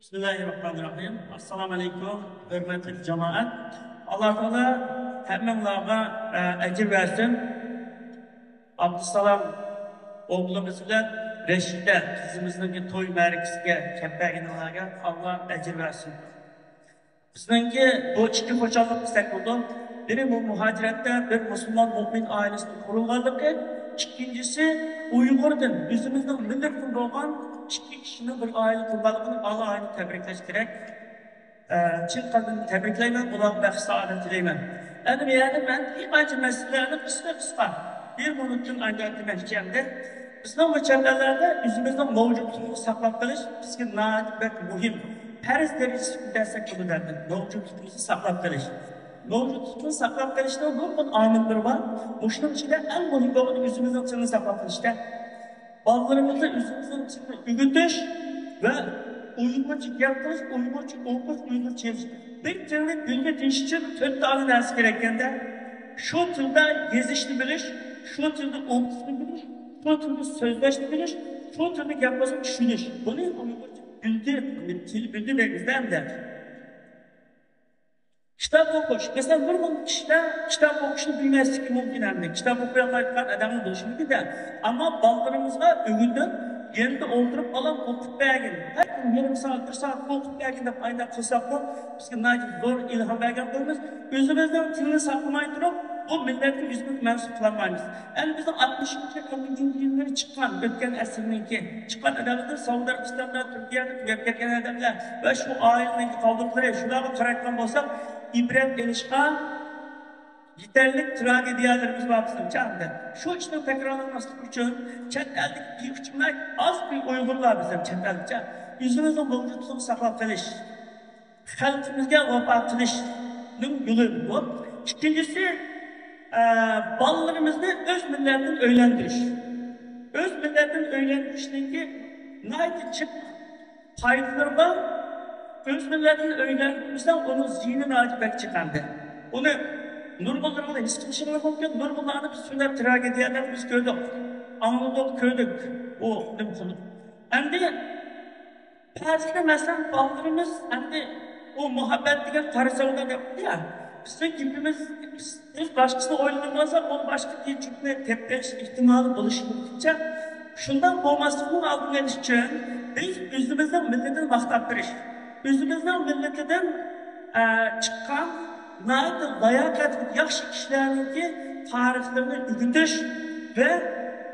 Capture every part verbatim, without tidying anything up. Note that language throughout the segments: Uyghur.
بىسمىللاھىررەھمانىررەھىم. ئەسسالامۇ ئەلەيكۇم، ھۆرمەتلىك جامائەت. ئاللا تائالا ھەممىڭلارغا، ئە، ئەجىر بەرسۇن. ئابدۇسالام ئوغلىمىز بىلەن رەشىدە قىزىمىزنىڭكى توي مەرىكىسىگە كەپ بەرگىنىڭلارغا ئاللا ئەجىر بەرسۇن. بىزنىڭكى بۇ ئىككى خۇشاللىق دېسەك بولىدۇ. بىرى، بۇ مۇھاجىرەتتە بىر مۇسۇلمان مۇئمىن ئائىلىسىنىڭ قۇرۇلغانلىقى، ئىككىنچىسى، ئۇيغۇردىن، ئۆزىمىزنىڭ مىللىتىدىن بولغان ئىككى كىشىنىڭ بىر ئائىلە قۇرغانلىقىنى ئالاھىدە تەبرىكلەش كېرەك. ئە، چىن قەلبىمدىن تەبرىكلەيمەن، ئۇلارغا بەخت سائادەت تىلەيمەن. ئەمدى بۇ يەردە مەن بىر قانچە مەسىلىلەرنى قىسقا قىسقا بىر مىنۇتتىن ئايرىپ ئۆتمەكچى ئەمدى. بىزنىڭ بۇ چەت ئەللەردە ئۆزىمىزنىڭ مەۋجۇتلۇقىنى ساقلاپ قېلىش بىزگە ناھايىتى بەك مۇھىم. پەرز دەرىجىسىدە دېسەك بولىدۇ. مەۋجۇتلۇقىمىزنى ساقلاپ قېلىش. مەۋجۇتلۇقنى ساقلاپ قېلىشنىڭ نۇرغۇن ئامىللىرى بار. مۇشۇنىڭ ئىچىدە ئەڭ مۇھىم بولغىنى ئۆزىمىزنىڭ تىلىنى ساقلاپ قېلىشتا. بالىلىرىمىزنى ئۆزىمىزنىڭ تىلىنى ئۆگىتىش ۋە ئۇيغۇرچە گەپ قىلىش، ئۇيغۇرچە ئوقۇش، ئۇيغۇرچە يېزىش. بىر تىلنى گۈلگە دېيىش ئۈچۈن تۆت دانە نەرسە كېرەككەندە، شۇ تىلدا يېزىشنى بىلىش، شۇ تىلدا ئوقۇشنى بىلىش، شۇ تىلدا سۆزلەشنى بىلىش، شۇ تىلدا گەپ قىلسا چۈشىنىش. بۇنى ئۇيغۇرچە گۈلگە، تىل گۈلگە دەيمىز ئەمدى. كىتاب ئوقۇش. مەسىلەن، نۇرغۇن كىشىلەر كىتاب ئوقۇشنى بىلمەسلىكى مۇمكىن ئەمدى. كىتاب ئوقۇيالمايدىغان ئادەممۇ بولۇشى مۇمكىن-دە. ئەمما بالىلىرىمىزغا ئۆگىتىپ، يېنىدا ئولتۇرۇپ، بالام، ئوقۇپ بەرگىن. ھەر كۈنى يېرىم سائەت، بىر سائەت ئوقۇپ بەرگىن دەپ ئاينداق قىلساقمۇ، بىزگە ناھايىتى زور ئىلھام بەرگەن بولىمىز. ئۆزىمىزنىڭ تىلىنى ساقلىماي تۇرۇپ، بۇ مىللەتنى ئۆزىمىز مەنسۇپ قىلالمايمىز. ئەمدى بىزنىڭ ئاتمىشىنچى، ئەللىكىنچى يىللىرى چىققان، ئۆتكەن ئەسىرنىڭكى چىققان ئادەملەر، سەئۇدى ئەرەبىستاندا، تۈركىيەدە تۈگەپ كەتكەن ئادەملەر ۋە شۇ ئائىلىنىڭكى قالدۇقلىرى، شۇلارغا قارايدىغان بولساق، ئىبرەت ئېلىشقا يېتەرلىك تراگېدىيەلىرىمىز بار بىزنىڭچە ئەمدى. شۇ ئىشنىڭ تەكرارلانماسلىقى ئۈچۈن چەت ئەلدىكى بىر ئۇچۇرماي ئاز بىر ئۇيغۇرلار بىزنىڭ چەت ئەلدىچە ئۆزىمىزنىڭ مەۋجۇتلۇقىنى ساقلاپ قېلىش، خەلقىمىزگە ۋاپا قىلىشنىڭ يولى بۇ. ئىككىنچىسى، ئە، بالىلىرىمىزنى ئۆز مىللەتتىن ئۆيلەندۈرۈش. ئۆز مىللەتتىن ئۆيلەندۈرۈشنىڭكى ناھايىتى جىق پايدىلىرى بار. ئۆز مىللەتتىن ئۆيلەندۈرمىسەڭ، ئۇنىڭ زىيىنى ناھايىتى بەك جىق ئەمدى. ئۇنى نۇرغۇنلىرىڭلار ھېس قىلىشىڭلار مۇمكىن، نۇرغۇنلارنى بىز شۇنداق تراگېدىيەلەرنى بىز كۆردۇق، ئاڭلىدۇق، كۆردۇك. ئۇ نېمە قىلدۇق. ئەمدى بەزىدە، مەسىلەن، بالىلىرىمىز ئەمدى ئۇ مۇھەببەت دېگەن قارا سەۋدا دەپتۇ يا، بىزنىڭ گېپىمىز، بىز، بىز باشقىسىنى ئويلىمىغانساق، ئۇ باشقا بىر جۈپنى تېپىپ بېرىش ئېھتىمالى بولۇشى مۇمكىنچە. شۇنداق بولماسلىقنىڭ ئالدىنى ئېلىش ئۈچۈن بىز ئۆزىمىزنىڭ مىللىتىنى ماختاپ بېرىش، ئۆزىمىزنىڭ مىللىتىدىن، ئە، چىققان ناھايىتى لاياقەتلىك ياخشى كىشىلەرنىڭكى تارىخلىرىنى ئۆگىتىش ۋە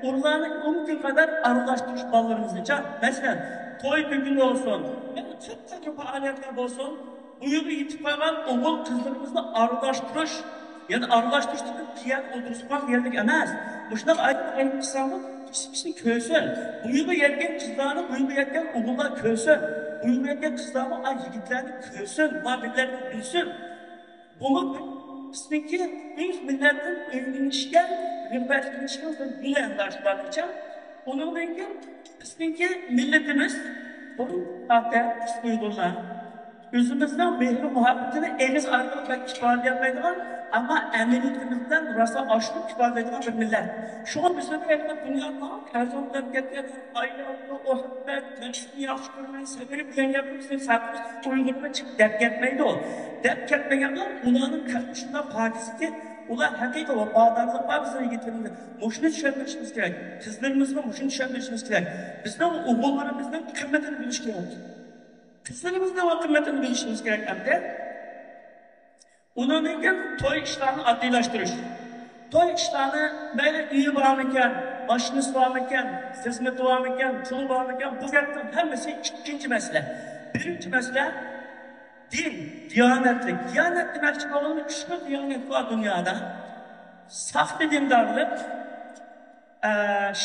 ئۇلارنى مۇمكىن قەدەر ئارىلاشتۇرۇش بالىلىرىمىزنىچە. مەسىلەن، توي تۆكۈن بولسۇن، يەنە قانداق پائالىيەتلەر بولسۇن، ئۇيغۇر يېتىپ قالغان ئوغۇل قىزلىرىمىزنى ئارىلاشتۇرۇش، يەنى ئارىلاشتۇرۇش دېگەن بىر يەردە ئولتۇرۇپ قالغان يەرلىك ئەمەس. مۇشۇنداق ئايرىم ئايرىم قىلساڭمۇ، كىشى كىشىنى كۆرسۇن. ئۇيغۇر يەتكەن قىزلارنى ئۇيغۇر يەتكەن ئوغۇللار كۆرسۇن. ئۇيغۇر يەتكەن قىزلارمۇ ئا يىگىتلەرنى كۆرسۇن، ما بىرلەرنى بىلسۇن. بۇمۇ بىزنىڭكى ئۆز مىللەتتىن ئۆگىنىشكە، رىغبەتلىنىشكە بىر يولى ئەمدى شۇلارنىڭچە. ئۇنىڭدىن كېيىن بىزنىڭكى مىللىتىمىز، بۇ ئادەت بىز ئۇيغۇرلار ئۆزىمىزنىڭ مېھرى مۇھەببىتىنى ئېغىز ئارقىلىق بەك ئىپادىلىيەلمەيدىغان، ئەمما ئەمەلىيىتىمىز بىلەن راسا ئاشۇرۇپ ئىپادىلەيدىغان بىر مىللەت. شۇڭا بىزنىڭ بۇ يەردە دۇنيانىڭ ھەر زاماندا كەتكەن ئايلانما، مۇھەببەت، تىنچلىقنى ياخشى كۆرمەي، سەۋر بىلەن گەپلىسە، خەلقىمىز ئۇيغۇرنى چىقىپ دەپ كەتمەيدۇ. دەپ كەتمىگەنلەر ئۇلارنىڭ قەلبى شۇنداق پاكىزكى، ئۇلار ھەقىقىي ۋاپادارلىق بار بىزنىڭ يىگىتلىرىمىزدە. مۇشۇنى چۈشەندۈرۈشىمىز كېرەك. قىزلىرىمىزغا مۇشۇنى چۈشەندۈرۈشىمىز كېرەك. بىزنىڭ ئوغۇللىرىمىزنىڭ قىممىتىنى بىلىش كېرەك. قىزلىرىمىزنىڭ قىممىتىنى بىلىشىمىز كېرەك ئەمدى. ئۇنىڭدىن كېيىن توي ئىشلارنى ئاددىيلاشتۇرۇش. توي ئىشلارنى مەيلى ئۆيى بارمىكەن، ماشىنىسى بارمىكەن، خىزمىتى بارمىكەن، پۇلى بارمىكەن، بۇ گەپنىڭ ھەممىسى ئىككىنچى مەسىلە. بىرىنچى مەسىلە دىن، دىيانەتلىك. دىيانەت دېمەكچى بولغىنىم ئۈچ خىل دىيانەت بار دۇنيادا. ساختا دىندارلىق، ئە،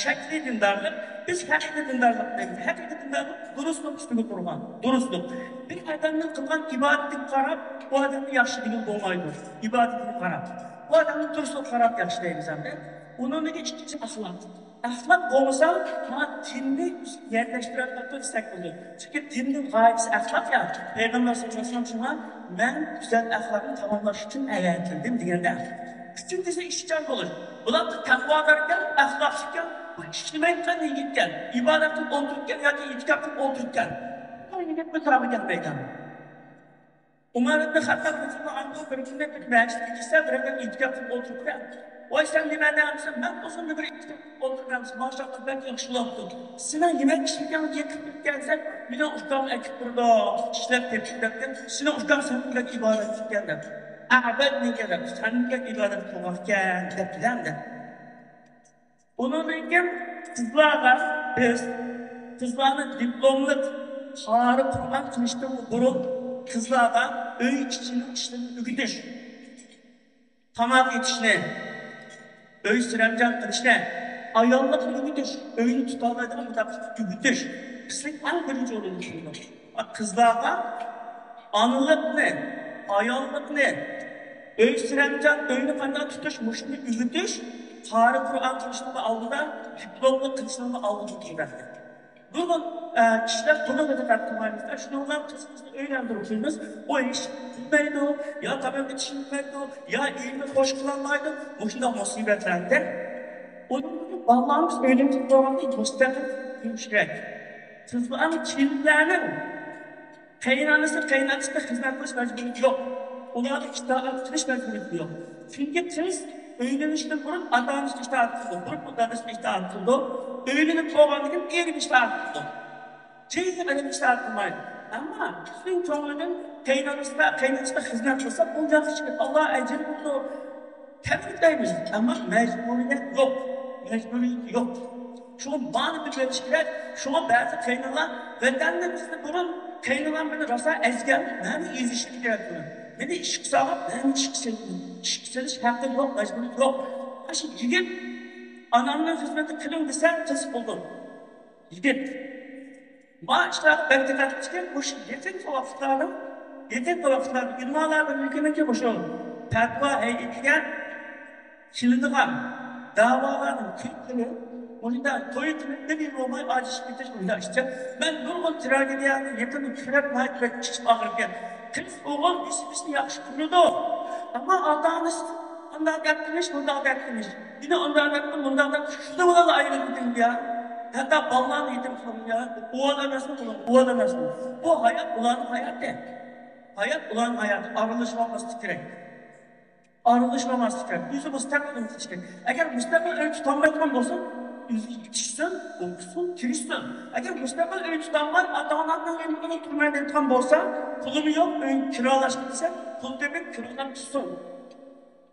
شەكلىي دىندارلىق، بىز ھەقىقىي دىندارلىق دەيمىز. ھەقىقىي دىندارلىق دۇرۇسلۇق ئۈستىگە قۇرغان، دۇرۇسلۇق. بىر ئادەمنىڭ قىلغان ئىبادىتىگە قاراپ، ئۇ ئادەمنى ياخشى دېگىلى بولمايدۇ. ئىبادىتىگە قاراپ. ئۇ ئادەمنىڭ دۇرۇسلۇقىغا قاراپ ياخشى دەيمىز ئەمدى. ئۇنىڭدىن كېيىن ئىككىنچى ئەخلاق. ئەخلاق بولمىسا، مانا دىننى يەرلەشتۈرەلمەپتۇ دېسەك بولىدۇ. چۈنكى دىننىڭ غايىسى ئەخلاق يا. پەيغەمبەر سەللەللاھۇ ئەلەيھى ۋەسەللەم شۇڭا، مەن گۈزەل ئەخلاقنى تاماملاش ئۈچۈن ئەۋەتىلدىم دېگەندە. ئۈچىنچىسى ئىشچان بولۇش. بۇلار تەقۋاداركەن، ئەخلاقلىقكەن، بۇ ئىشلىمەيدىغان يىگىتكەن، ئىبادەتتىن ئولتۇرۇپكەن ياكى ئېتىكاپتىن ئولتۇرۇپكەن. كىم بۇ تامى كەلمەيدۇ؟ ئۇمار ئىبنى خەتتاب رەزىياللاھۇ ئەنھۇ بىر كۈنى بىر مەسچىتكە كىرسە، بىرەيلەن ئېتىكاپ قىلىپ ئولتۇرۇپتۇ. ۋاي، سەن نېمە دەيمسەن؟ مەن ئۇزۇن بىر ئېتىكاپ قىلىپ ئولتۇرۇپ دەيمسەن؟ ماشائاللاھ، بەك ياخشى بولۇپتۇ. سېنىڭ يېمەك ئىچمىكىڭنى يېقىپ كەتكەنسەن، مېنىڭ ئۇكام ئەكىپ بېرىدۇ، ئىشلەپ تېپىپ دەپتۇ. سېنىڭ ئۇكاڭ سەندىن بەك ئىبادەت قىلىدىكەن دەپ. ئەبەد دېگەن گەپ، سەندىن بەك ئىبادەت قىلغانكەن دەپتۇ دە. ئۇنىڭدىن كېيىن قىزلارغا بىز، قىزلارنى دىپلوملۇق قارى قۇرئان قىلىشتىن بۇرۇن قىزلارغا ئۆي ئىچىنىڭ ئىشلىرىنى ئۆگىتىش، تاماق ئېتىشنى، ئۆي سەرەمجان قىلىشنى، ئاياللىقنى ئۆگىتىش، ئۆينى تۇتالايدىغان مۇنداق ئۆگىتىش بىزنىڭ ئەڭ بىرىنچى ئورۇندا تۇرىدۇ. قىزلارغا ئانىلىقنى، ئاياللىقنى، ئۆي سەرەمجان، ئۆينى قانداق تۇتۇش، مۇشۇنى ئۆگىتىش قارى قۇرئان قىلىشنىڭ ئالدىدا، دىپلوملۇق قىلىشنىڭ ئالدىدا تۇرىدۇ. نۇرغۇن، ئە، كىشىلەر بۇنىڭغا دىققەت قىلمايمىز. شۇنىڭ بىلەن قىزىمىزنى ئۆيلەندۈرۈپ قويىمىز. ئۇ ھېچ بىلمەيدۇ، يا تاماق ئېتىشنى بىلمەيدۇ، يا ئېرىنى خوش قىلالمايدۇ. مۇشۇنداق مۇسىبەتلەردە ئۇنىڭ بالىلارنى ئۆيلەندۈرۈپ قويغاندا مۇستەقىل تۇرۇش كېرەك. قىزلارنىڭ، كېلىنلەرنىڭ قېيىنئانىسى، قېيىنئاتىسىغا خىزمەت قىلىش مەجبۇرىيىتى يوق. ئۇلارغا ئىتائەت قىلىش مەجبۇرىيىتى يوق. چۈنكى قىز ئۆيلىنىشتىن بۇرۇن ئاتا-ئانىسىغا ئىتائەت قىلىدۇ، بۇرۇن ئاتا-ئانىسىغا ئىتائەت قىلىدۇ، ئۆيلىنىپ بولغاندىن كېيىن ئېرىگە ئىتائەت قىلىدۇ. كېيىن ئېرىگە ئىتائەت قىلمايدۇ. ئەمما قىزنىڭ كۆڭلىدىن قېيىنئانىسىغا، قېيىنئانىسىغا خىزمەت قىلسا، بۇ ياخشى، ئاللا ئەجىر بېرىدۇ. تەبرىكلەيمىز، ئەمما مەجبۇرىيەت يوق، مەجبۇرىيەت يوق. شۇڭا بارنى بىلىۋېلىش كېرەك. شۇڭا بەزى قېينىلار، ۋەتەندە بىزنى بۇرۇن قېينىلار مېنى راسا ئەزگەن، مەنمۇ ئېزىشىم كېرەك بۇنى. مېنى ئىشقا سالغان، مەنمۇ ئىشقا سېلىشىم. ئىشقا سېلىش ھەققى يوق، مەجبۇرىيىتى يوق. ئاشۇ يىگىت ئانامنىڭ خىزمىتىنى قىلىڭ دېسە، قىز قىلىدۇ. يىگىت. ما ئىشلارغا بەك دىققەت قىلىش كېرەك. مۇشۇ يېقىنقى ۋاقىتلاردا، يېقىنقى ۋاقىتلاردا ئۆلىمالار بىرلىكىنىڭكى مۇشۇ پەتىۋا ھەيئىتىگە كېلىدىغان دەۋالارنىڭ كۆپلىرى مۇشۇنداق توي قىلىپ بىر يىل بولماي ئاجرىشىپ كېتىش مۇنداق ئىشچە. مەن نۇرغۇن تراگېدىيەنى يېقىندىن كۆرۈپ ناھايىتى بەك ئىچىم ئاغرىپ كەتتى. قىز ئوغۇل ۋېسىپىسىنى ياخشى قىلىدۇ، ئەمما ئاتا ئانىسى ئانداق گەپ قىلىش، مۇنداق گەپ قىلىش. مېنى ئۇنداق دەپتۇ، مۇنداق دەپتۇ، شۇنىڭ بىلەن ئايرىلىپ كېتىڭ يا. ھەتتا بالىلارنى يېتىم قىلىڭ يا. ئۇۋال ئەمەسمۇ بۇلار، ئۇۋال ئەمەسمۇ؟ بۇ ھايات ئۇلارنىڭ ھاياتى. ھايات ئۇلارنىڭ ھاياتى. ئارىلىشىۋالماسلىق كېرەك. ئارىلىشىۋالماسلىق كېرەك. ئۆزى مۇستەقىل ئۆمۈر سۈرۈش كېرەك. ئەگەر مۇستەقىل ئۆي تۇتالمايدىغان بولسا، ئۆزى يېتىشسۇن، ئوقۇسۇن، تىرىشسۇن. ئەگەر مۇستەقىل ئۆي تۇتالماي، ئاتا-ئانامنىڭ يېنىدا تۇرماي دەيدىغان بولسا، پۇلۇم يوق، ئۆي كىرالاشقا دېسە، پۇل تېپىپ كىرالام تۇتسۇن.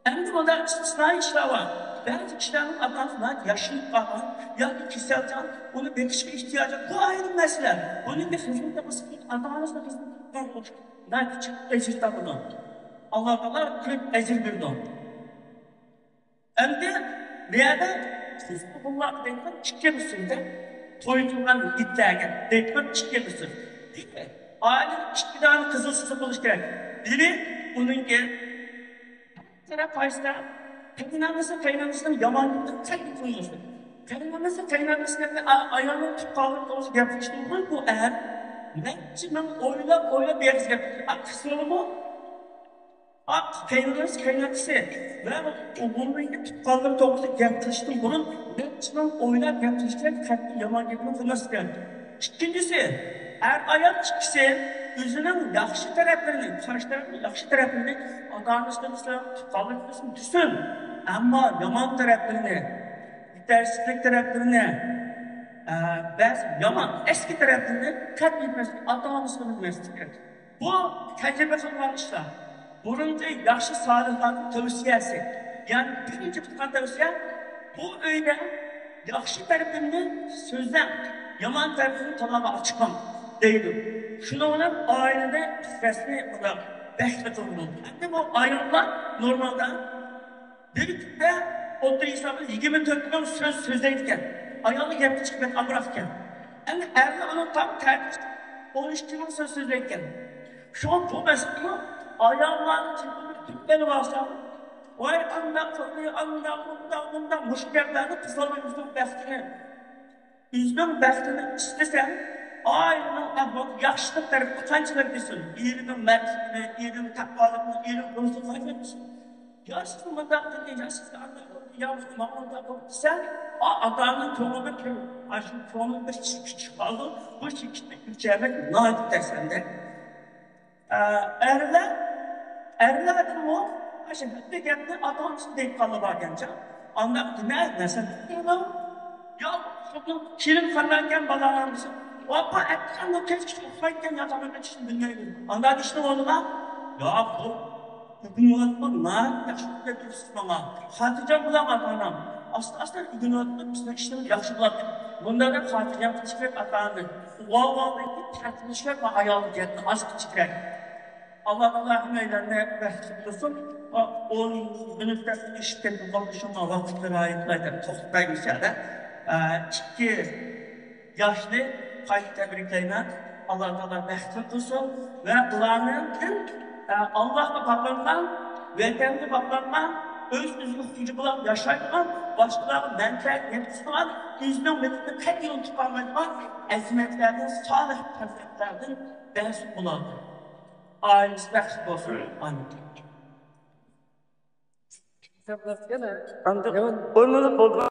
ئەمدى بۇندا ئىستىسنائىي ئىشلار بار. بەزى كىشىلەرنىڭ ئاتا-ئانىسى ناھايىتى ياشىنىپ قالغان ياكى كېسەلچان، ئۇنى بېقىشقا ئېھتىياجى بار. بۇ ئايرى مەسىلە. بۇنىڭكى خىزمىتى قىلسا، ئاتا-ئانىسىنىڭ خىزمىتى قىلغان بولۇش ناھايىتى جىق ئەجىر تاپىدۇ. ئاللا تائالا كۆپ ئەجىر بېرىدۇ. ئەمدى بۇ يەردە قىزقۇللار دەيدىغان ئىككىلا سۆزدە، توي قىلغان يىگىتلەرگە دەيدىغان ئىككىلا سۆز. ئائىلىدە ئىككى دانە قىزىل سىزىق بولۇشى كېرەك. بىرى ئۇنىڭكى تەرەپ قايسىدا؟ قېيىنئانىسى قېيىنئانىسىنىڭ يامان گېپىنى قەتئىي قىلماسلىق. قېيىنئانىسى قېيىنئانىسىنىڭ ئايالىنىڭ تۇغقانلىرى توغرىسىدا گەپلىشىشتىن بۇرۇن بۇ ئەر نەچچە مىڭ ئويلاپ، ئويلاپ بىر يەرگە گەپ قىلىدۇ. قىز بولىدۇ. قېيىنئانىسى قېيىنئانىسى ۋە ئوغلىنىڭ تۇغقانلىرى توغرىسىدا گەپ قىلىشتىن بۇرۇن نەچچە مىڭ ئويلاپ گەپ قىلىش كېرەك، قەتئىي يامان گەپنى قىلماسلىق كېرەك. ئىككىنچىسى، ئەر-ئايال ئىككىسى ئۆزىنىڭ ياخشى تەرەپلىرىنى، قارشى تەرەپنىڭ ياخشى تەرەپلىرىنى، ئاتا-ئانىسىنى دېسۇن، تۇغقانلىرىنى دېسۇن، ئەمما يامان تەرەپلىرىنى، يېتەرسىزلىك تەرەپلىرىنى، ئە، بەزى يامان، ئەسكى تەرەپلىرىنى قەتئىي بىلمەسلىك، ئاتا-ئانىسىنى بىلمەسلىك كېرەك. بۇ تەجرىبە قىلغان ئىشلار. بۇرۇنقى ياخشى سالىھلارنىڭ تەۋسىيەسى. يەنى بىرىنچى قىلغان تەۋسىيە، بۇ ئۆيدە ياخشى تەرىپىمنى سۆزلەڭ، يامان تەرىپىمنى تالاغا ئاچىقىڭ دەيدۇ. شۇنىڭ بىلەن ئائىلىدە ئىسترېسنى بۇنداق بەكمۇ قىلىدۇ. ئەمدى بۇ ئاياللار نورمالدا بىر كۈندە ئوتتۇرا ھېسابتا يىگىرمە تۆت مىڭ سۆز سۆزلەيدىكەن. ئايالنىڭ گەپكە چىقىپ ئامراق ئىكەن. ئەمدى ئەرنى ئۇنىڭ تام تەتۈر ئون ئىككى مىڭ سۆز سۆزلەيدىكەن. شۇڭا بۇ مەسىلىمۇ ئاياللارنىڭ تېلېفونىنى تۈگىتىۋالساڭ، ۋاي ئانداق قىلدى، ئانداق، ئۇنداق، مۇنداق، مۇشۇ گەپلەرنى قىزلارنىڭ ئۆزىنىڭ بەختىنى، ئۆزىنىڭ بەختىنى ئىستىسە، ئائىلىنىڭ ئەھۋالى ياخشىلىق تەرەپكە قانچىلىك دېسۇن، ئېرىنىڭ مەردلىكىنى، ئېرىنىڭ تەقۋالىقىنى، ئېرىنىڭ روزىلىقىنى دېسۇن. يا سىزنى مۇنداق قىلدى، يا سىزنى ئانداق قىلدى، يا ماڭا مۇنداق قىلدى دېسەڭ، ئا، ئاتا-ئانىنىڭ كۆڭلىدە كىم، ئاشۇ كۆڭلىدە بىر كىچىك كىچىك قالىدۇ. بۇ كىچىك كىچىك ئۆلچەملىك ناھايىتى تەسەندە. ئە، ئەرلەر، ئەرلەردىنمۇ ئاشۇ ھەممە گەپنى ئاتا-ئانىسىغا دەيدىغانلار باركەنچۇ. ئانداق دېمە، نەسىھەت قىلىدۇ. يا، شۇنىڭ كېلىن قانداقكەن بالىلار دېسە، ئاپا ئەتىگەن بۇ كەچكىچە ئۇخلايدىكەن، ياتاققا قېتىشنى بىلمەيدۇ. ئانداق ئىشنى ئورنىغا، يا، بۇ ئۆگىنىۋاتىدۇ، ناھايىتى ياخشى ئۆگەتتى سىز ماڭا. خاتىرجەم بولاڭ ئاتا-ئانام. ئاستا-ئاستا ئۆگىنىۋاتىدۇ، بىزنىڭ ئىشلىرىمىز ياخشى بولاتتى. بۇنداق دەپ خاتىرجەم قىلىش كېرەك ئاتا-ئانىنى. ئۇۋا-ئۇۋا بىلەن تەتۈرلىشىپ ئايالغا گەپنى ئاز قىلىش كېرەك. ئاللا تائالا ھەممەيلەننى بەختلىك قىلسۇن. ئون مىنۇتتەك ئىشىپ كەتتىم، شۇڭا ۋاقىتقا رىئايەت قىلاي دەپ توختىتاي مۇشۇ يەردە. ئىككى ياشنى قايتا تەبرىكلەيمەن. ئاللا تائالا بەختلىك قىلسۇن ۋە ئۇلارنىڭ ئاللاغا باغلانغان، ۋەتەنگە باغلانغان، ئۆز-ئۆزىگە خوجا بولۇپ ياشايدىغان، باشقىلارغا مەنپەئەت يەتكۈزىدىغان، ئۆزىنىڭ مىللىتىنى قەتئىي ئۇنتۇپ قالمايدىغان ئەزىمەتلەردىن، سالىھ پەرزەنتلەردىن بەزى بولالىدۇ. ئائىلىسى بەختلىك بولسۇن. ئامىن. ئاندىن ئون مىنۇت بولدى.